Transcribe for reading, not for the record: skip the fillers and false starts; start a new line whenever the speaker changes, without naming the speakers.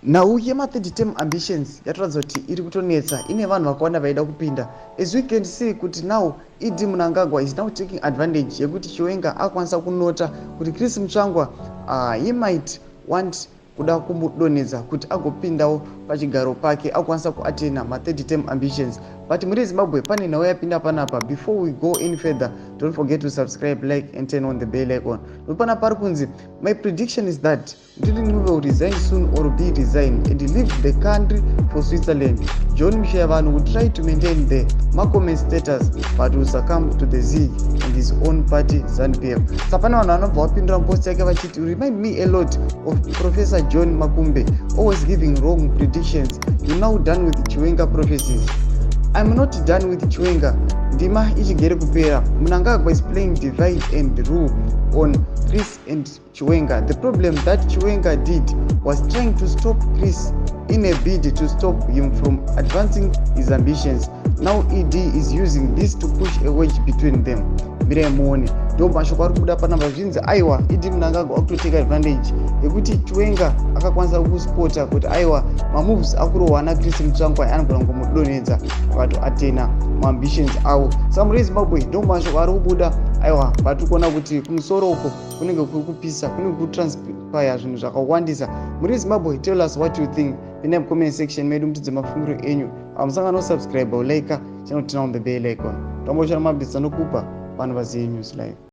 Nhau yema-third term ambitions yatoratidza kuti iri kutonetsa, ine vanhu vakawanda vaida kupinda. As we can see kuti now ED Mnangagwa is now taking advantage yekuti Chiwenga akwanisa kunota kuti Chris Mutsvangwa, he might want kuda kumudonhedza kuti agopindawo pachigaro pake, akwanisa kuatena ma-third term ambitions. But muri Zimbabwe, pane nhau yapinda panapa. Before we go any further, don't forget to subscribe, like and turn on the bell icon. Nopana pari kunzi, "My prediction is that Mthuli Ncube will resign soon or be resigned and leave the country for Switzerland. John Mushayavanhu will try to maintain the Murkomen status but will succumb to the ZIG and his own party, ZANU-PF." Saka pane vanhu vanobva vapindura mupost yake vachiti, "Remind me a lot of Professor John Makumbe, always giving wrong predictions. You now done with Chiwenga prophecies?" "I'm not done with Chiwenga. Ndima ichigere kupera. Mnangagwa is playing divide and rule on Chris and Chiwenga. The problem that Chiwenga did was trying to stop Chris in a bid to stop him from advancing his ambitions. Now ED is using this to push a wedge between them." Mirai muone, ndo mashoko ari kubuda panamba. Zvinzi aiwa, ED Mnangagwa akutoteka advantage yekuti Chiwenga akakwanisa kuspota kuti aiwa, mamoves akurohwa naChris Mutsvangwa anogona kungomudonhedza akatoatena maambitions avo. Saka muri Zimbabwe, ndo mashoko ari kubuda. Aiwa, patiri kuona kuti kumusoro uko kunenge kuri kupisa, kunenge kutranspire zvinhu zvakawandisa. Muri Zimbabwe, tell us what you think. Pinai mucomment section medu, mutidze mafungiro enyu. Musangano subscribe, like channel, turn on the bell icon. Tomboshara mabhisa nokupa vanhu vazive news live.